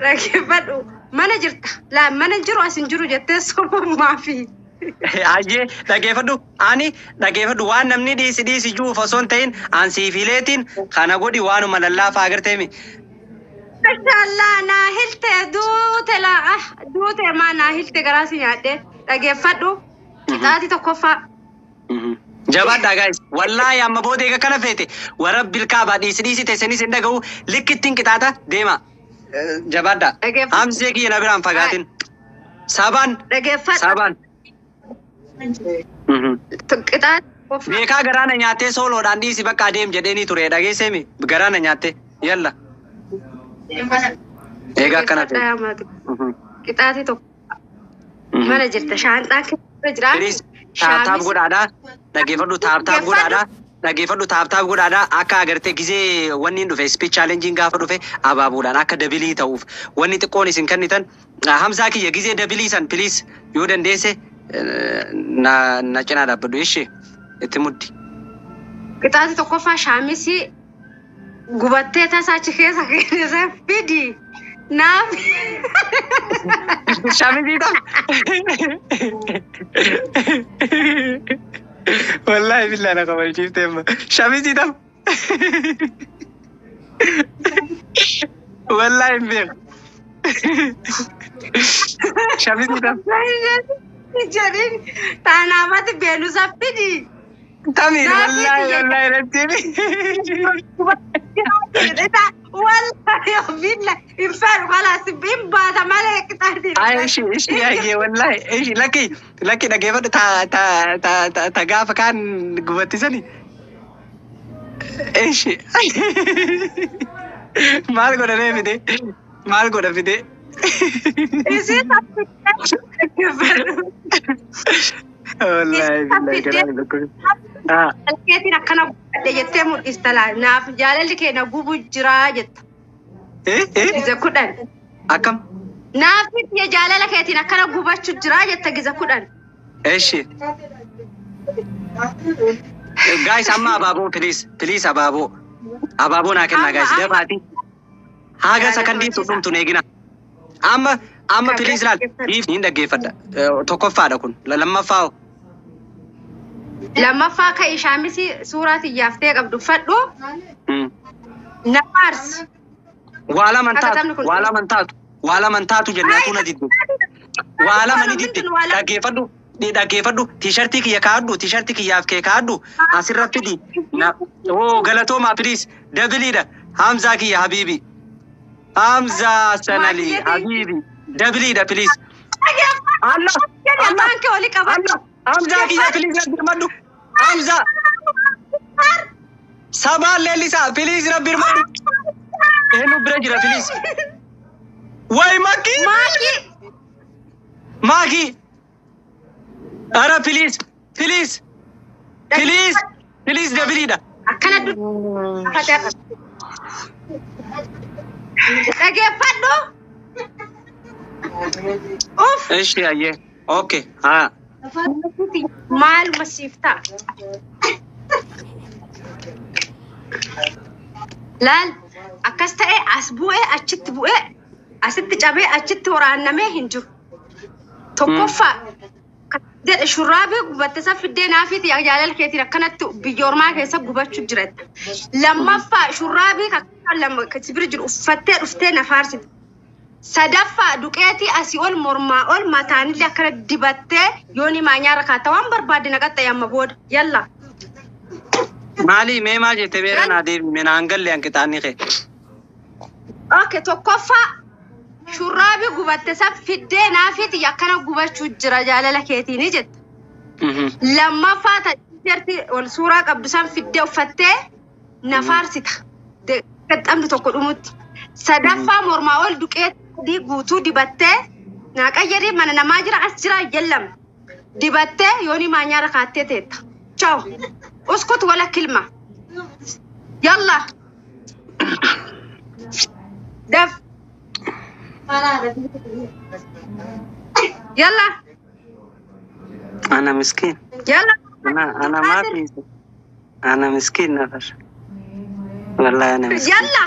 Dhaggeeffadhu. Mana jirta. Laa mana jiru as hin jiru jettee sobummaa fi. Ayyee, dhaggeeffadhu, ani dhaggeeffadhu, waan namni dhiisi dhiisi juuf osoo hin ta'in an siifiileetiin kana godhi, waanuma lallaafaa agarteemi. Mashallah, naa hilte duute laa ah duute maa naa hilte garaa si nyaadhe. Dhaggeeffadhu. Qixaatii tokkoffaa. Jabaadhaa guys. Wallaahi amma booda eega kana feete warra bilkaabaa dhiisi dhiisi teessanis hin dhaga'u, likkittiin qixaata deema. Jabaadhaa. Dhaggeeffadhu. Hamzee kiyya na biraan fagaatin. Sabaan. Dhaggeeffadhu. Sabaan. Qixaatii tokkoffaa. Beekaa garaana nyaattee sooloodhaan dhiisi bakka adeem jedheenii ture, dhageesseemi, garaana nyaattee yalla. Eega akkana Dhaggeeffadhaa feete. yaa maatii. Qixaatii tokko. Mana jirta. Shaanxaan keessa jira. Please tap tap godhaadhaa. Dhaggeeffadhu, tap tap godhaadhaa. Dhaggeeffadhu, tap tap godhaadhaa. Akka agartee gizee wanni hin dhufe, speed challenge gaafa dhufe, abaabuudhaan akka double ta'uuf wanni xiqqoon isin kennitan. Hamzaa kiyya, gizee double san please yoo dandeesse na cinaa dhaabbadhu, ishee itti muddi. Qixaatii tokkoffaa, shaamisii gubattee tasaa achi keessa keessa fidi. Naaf. Shamizii tam. Wallaahi billaa na kabalchiifte amma. Shamizii tam. Wallaahi hin beeku. Shamizii tam. Jedhin taanaafati beenusa fidi. Tamiin Naaf wallaahi fidi. Wallaahi irratti. Wallahi billa hin fedhu, kalaas hin baata malee qixaatii. Ay, ishi ishi ayyee, wallaahi ishi, lakki lakki, dhaggeeffadhu, ta ta ta ta ta gaafa kaan gubattisani. Ishi maal godha fide, maal godha fide? Isiin fedhu. Wallaahi billahi garaan dhukkube. Ah. Keetiin akkana gubadhe jettee mul'ista laa. Naaf jaalalli kee na gubu jiraa jetta. Eh eh. Gize 10. Akkam? Naaf biyya jaalala keetiin akkana gubachuu jiraa jetta gize 10. Eshi. Guys, amma abaaboo please, please, abaaboo. Abaaboo naa kennaa guys, dafaati. Haga sakandii dhumtu eegina. Amma amma please laal. Hin dhaggeeffadha. Tokkoffaadha kun. Lammaffaa hoo? Lammaffaa, ka'ii shaamisii suuraa tiyyaaftee qabdu uffadhu. Na faarsi. Waa lama hin Akka taatu. taphni kun Waa lama hin taatu. Waa lama hin taatu jennee atu na didde. Waa lama ni didde. Dhaggeeffadhu. Dhaggeeffadhu. Tiishartii kiyya kaa'adhu. Tiishartii kiyyaaf kee kaa'adhu. Asirra fidi. Na oo galatoomaa, please. Doubleiidha. Hamzaa kiyya habiibi. Hamzaa sanali habiibi. Doubleiidha please. Allah. Allah. Afaan kee olii qabadhu. Allah. Hamzaa kiyya, please rabbi hirmadhu. Hamzaa. Sabaan leellisaa, please rabbi hirmadhu. Eenyu bira jira, please? Way makkii. Maakii. Maakii. Ara please, please, please, please, doubleiidha. Akkana dhageeffadhu. Uff. Ishi ayyee. Okay. Haa. Maaluma siif ta'a? Laal, akkas ta'e, as bu'ee achitti bu'ee asitti cabee achitti waraannamee hin jiru. Tokkoffaa kan jedhe, shurraabii gubatte san fiddee naafiiti jaalala keetiin akkanatti biyya ormaa keessa gubachuu jiratta. Lammaffaa, shurraabii kan lama kan si bira jiru uffattee dhuftee na faarsite. Sadaffaa, duqeetii asii ol mormaa ol mataanillee akkana dibattee yooni maanyaarra kaata waan barbaadde naqaxxe amma booda. Yalla. Maali, mee maal jette, beera naa deebi, mee naan galle hanqixaanni kee. Okay, tokkoffaa, shurraabii gubatte san fiddee naafiiti akkana gubachuu jira jaalala keetiini jette. Lammaffaa, ta ol suuraa qabdu san fiddee uffattee na faarsita. Qaxxamni tokko dhumutti. Sadaffaa, mormaa ol duqee adii guutuu dibattee naa qayyarii, mana namaa jira as jira yallam. Dibattee yooni maanyaarra kaattee teetta. Ciao. Uskut wala kilma. Yalla. Daf. Yalla. Ana miskiin. Yalla. Ana maafi. Ana miskiin nafar. Wallahi ana miskiin. Yalla.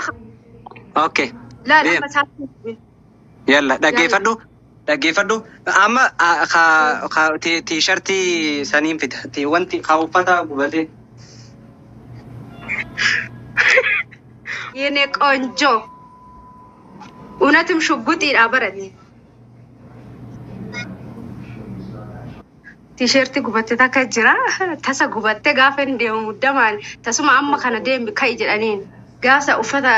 Okay. La Deem. lama. Yalla dhaggeeffadhu. Dhaggeeffadhu. Amma tiishartii saniin fida. Wanti ka uffata gubatee. የኔ ቆንጆ እውነትም ሽጉጥ በረት ቲሸርቲ gubatte takka jira tasa gubatte gaafa hin deemu muddamaan tasuma amma kana deemi ka'i jedhaniin gaasa uffata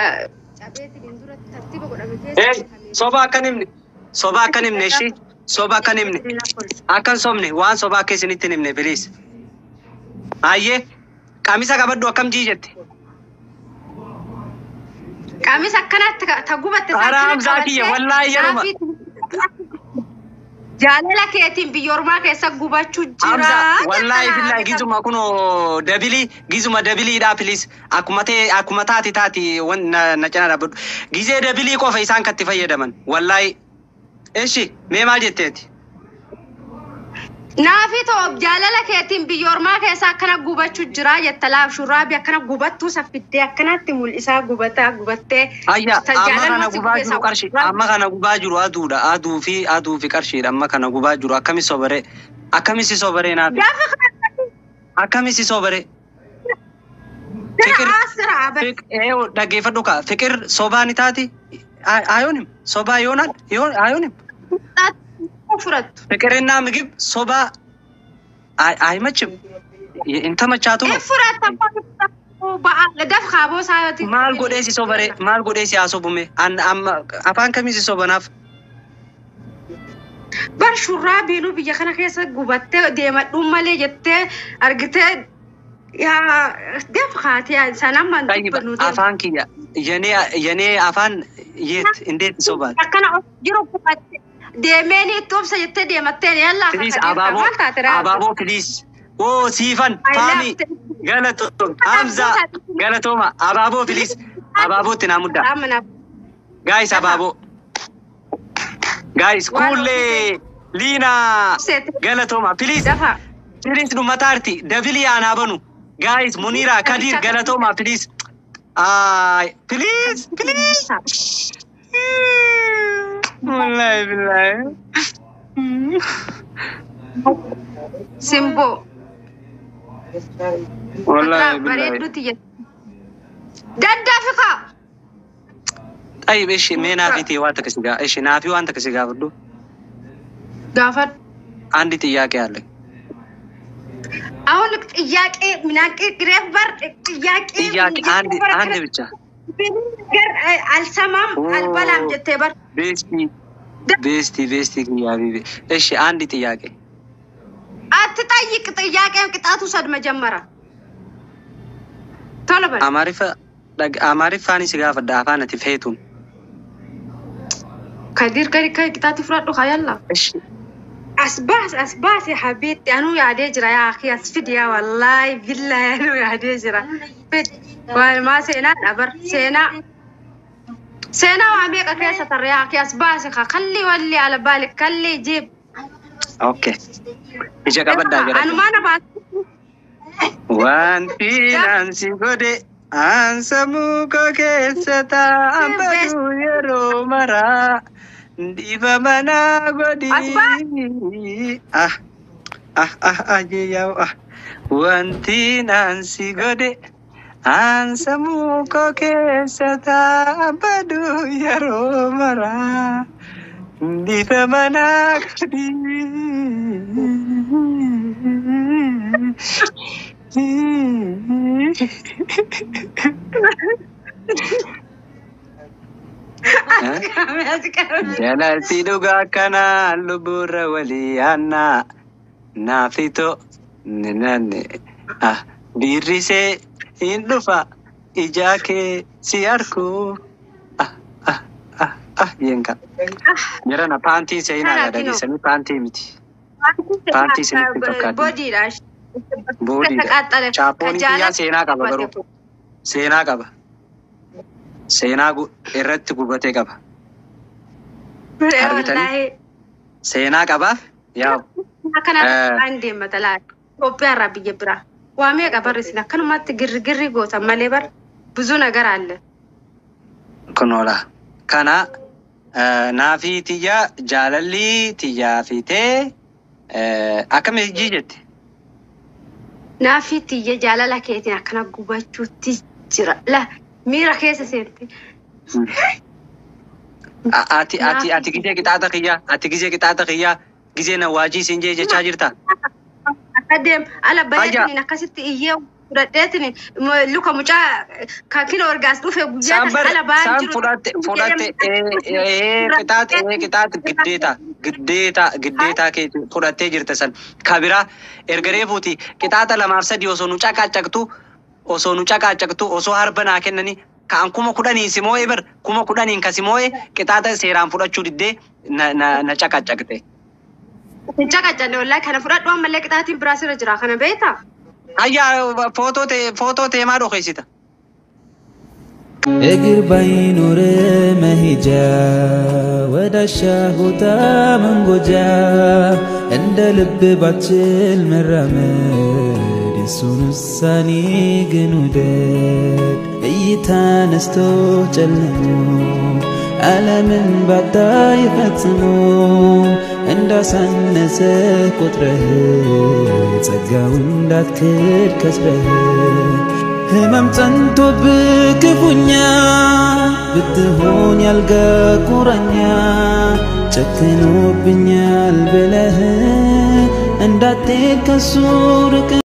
cabeetiin duratti tartiiba godhame Hey, soba akkan himne. Soba akkan himne ishii. Soba akkan himne. Akkan sobne waan soba akka isinitti hin himne please. Ayyee qamisa qabadhu akkam jii jette. Qamisa akkanatti ta gubatte Karaa Hamzaa kiyya wallaahi yeruma. Jaalala keetiin biyya ormaa keessa gubachuu jira. Hamza wallaahi billahi gizuma kunoo dabilii gizuma dabiliidha please. Akkuma ta'e akkuma taati taati wan na cina dhaabbadhu. Gizee dabilii qofa isaan katti fayyadaman wallaahi. Ishi mee maal jetteeti? Naafi ta'u jaalala keetiin biyya ormaa keessa akkana gubachuu jira jetta laaf shurraabii akkana gubattuu saffiddee akkanatti mul'isaa gubataa gubattee. Ayya Ta amma jaalalma kana si gubaa gube jiru sa qarshii amma kana gubaa jiru aduudha aduu fi qarshiidha amma kana gubaa jiru akkami sobaree akkami si sobaree naafi Gaafa kana akkami si sobaree Fiqir asira bar dhaggeeffadhu kaa fiqir sobaa ni taati ayoonim sobaa yoonaan ayoonim fudhattu. ፍቅርና ምግብ ሶባ አይመችም። እንተመቻቱ ነው። Fudhatta daf kaaboo saayoti. maal godhee si sobaree maal godhee si haasobume afaan kamii si sobanaaf Bar shurraabiinuu biyya kana keessa gubattee deemadhuun malee jettee argitee yaa daf kaatee sanammaan ጠይብ dubbannu deemu. afaan kiyya የኔ የኔ afaan የት እንዴት ይሶባል? Akkana of jiru gubatte deemeen itti obsa jettee deemattee yallaa please kakka አባቦ maal taate raa? አባቦ please ኦ ሲፈን ፋሚ ገለቶ ሀምዛ ገለቶማ አባቦ please አባቦ ትና ሙዳ guys አባቦ guys ኩሌ ሊና ገለቶማ please Dafa. please ዱመታርቲ ደብሊ አናበኑ guys ሙኒራ ከዲር ገለቶማ please አይ please please ወላሂ ቢላሂ Simboo. ወላሂ ቢላሂ Bareedduuti jette. Daddafi kaa. ጠይብ እሺ mee ናፊ waan takka si gaa እሺ ናፊ waan takka si gaafadhu Gaafadhu. አንድ ጥያቄ አለኝ። አሁን ጥያቄ ምናቂ ግሬፍ በር ጥያቄ ጥያቄ አንድ አንድ ብቻ ነገር አልሰማም አልበላም jettee bar bestie bestie bestie kiyya ሀቢቢ እሺ አንድ ጥያቄ አትጠይቅ። ጥያቄ ቅጣቱ ውሰድ መጀመሪያ ቶሎ በል። Amaariffa Amaariffaanis si gaafadha afaan ati feetuun ከዲር ከዲ ቅጣት fudhadhu kaa yalla እሺ as baas as baas ya habiibti anuu yaadee jira yaa akhi as fidi yaa wallaahi billahi anuu yaadee jira fid walumaa seenaa bar seenaa seenaa waa meeqa keessa tarre yaa akhi as baase kaa kalli walli ala baali kalli jiib okay ija qabadhaa jira anumaa na baas Wanti naan si godhe aan sammuu koo keessa taa'an baduu yeroo maraa dhiifa manaa godhi. Ah ah ah ah jeeyaa'u ah. Wanti naan si godhe aan sammuu koo keessa taa'an baduu yeroo maraa dhiifa manaa godhi. Jalatti dhugaa kana lubbuurra walii yaannaa naafito nanne ah birrisee hin dhufa ijaa kee si arku ah ah ah ah yenka jarana paantii seenaa yaadanisanii paantii miti paantii isinitti fakkaatti Boodiidha. boodiidha chaappoon kiyyaa seenaa qaba garuu seenaa qaba seenaa irratti gubatee qaba Wallaahi. seenaa qabaaf yaa'u Akkana an deemata laata. Itoophiyaa irraa biyya biraa. Waa meeqa barreessina akkanumatti girri gootan malee bar ብዙ ነገር አለ። Kunoola. Kana Naafii tiyya jaalalli tiyyaa fi tee akkam jii jette? Naafii tiyya jaalala keetiin akkana gubachuutti jira. La miira keessa seente. Ati ati ati gizee qixaaxa kiyyaa ati gizee qixaaxa kiyyaa gizee na waajii siin jee jechaa jirta. Akka deem ala bayeetiin akkasitti iyyee fudhadheetiin luka mucaa kan kina orgaas dhufe guyyaa kan ala ba'aa Saan jiru. fudhatte fudhatte qixaaxa qixaaxa giddeeta giddeeta giddeetaa keeti fudhattee jirta san kabiraa erga reefuuti qixaaxa lamaaf sadii osoo nu caqaacaqtu osoo nu caqaacaqtu osoo harba naa kennanii kaan 10,000 si moo'e bar 10,000 ka si moo'e qixaaxa seeraan fudhachuu diddee na na na caqaacaqte. Hin caqacanne wallaahi kana fudhadhu ammallee qixaatiin biraa sirra jira kana beektaa? Ayyaa footoo ta'e maa dhokeessita? እግር ባይኖር መሄጃ ወዳሻ ቦታ መንጎጃ እንደ ልብ ባችል መራመድ የሱን ውሳኔ ግን ውደድ እይታ ነስቶ ጨልሞ ዓለምን ባታይ ፈጽሞ እንዳሳነሰ ቆጥረህ ጸጋው እንዳትክድ ከስረህ ህመም ጸንቶብህ ክፉኛ ብትሆን ያልጋ ቁራኛ ጨክኖብኛል ብለህ እንዳትሄድ ከሱ ርቀህ።